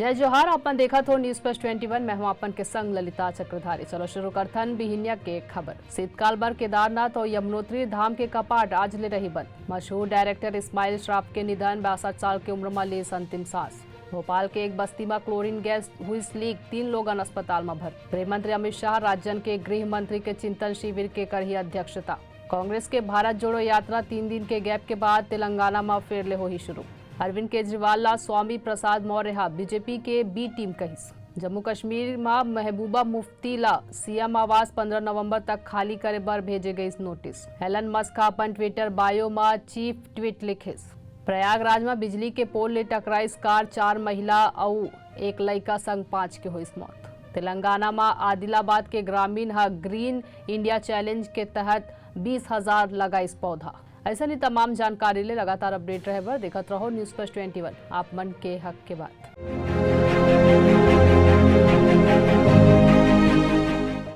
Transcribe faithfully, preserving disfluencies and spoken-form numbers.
जय जोहार, अपन देखत हो News Plus twenty one, मैं हूं अपन के संग ललिता चक्रधारी। चलो शुरू करथन बिहिनिया के खबर। शीतकाल बर केदारनाथ और यमुनोत्री धाम के कपाट आज ले रही बंद। मशहूर डायरेक्टर इस्माइल श्राफ के निधन, बासठ साल के उम्र म लीस अंतिम सांस। भोपाल के एक बस्ती म क्लोरीन गैस हुई लीक, तीन लोगन अस्पताल म भर्ती। गृह मंत्री अमित शाह, राज्यन के गृह मंत्री के चिंतन शिविर के करही अध्यक्षता। कांग्रेस के भारत जोड़ो यात्रा तीन दिन के गैप के बाद तेलंगाना म फेर ले होही शुरू। अरविंद केजरीवाल ला स्वामी प्रसाद मौर्य हा बीजेपी के बी टीम कहिस। जम्मू कश्मीर म महबूबा मुफ्ती ला सीएम आवास पंद्रह नवंबर तक खाली करे बर भेजे गईस नोटिस। एलन मस्क हा अपन ट्विटर बायो म चीफ ट्वीट लिखिस। प्रयागराज म बिजली के पोल ले टकराइस कार, चार महिला अउ एक लइका संग पांच के होइस मौत। तेलंगाना म आदिलाबाद के ग्रामीण ह ग्रीन इंडिया चैलेंज के तहत बीस हजार लगाइस पौधा। ऐसा ही तमाम जानकारी ले लगातार अपडेट रहे बर देखत रहो News Plus twenty one, आप मन के हक के बात।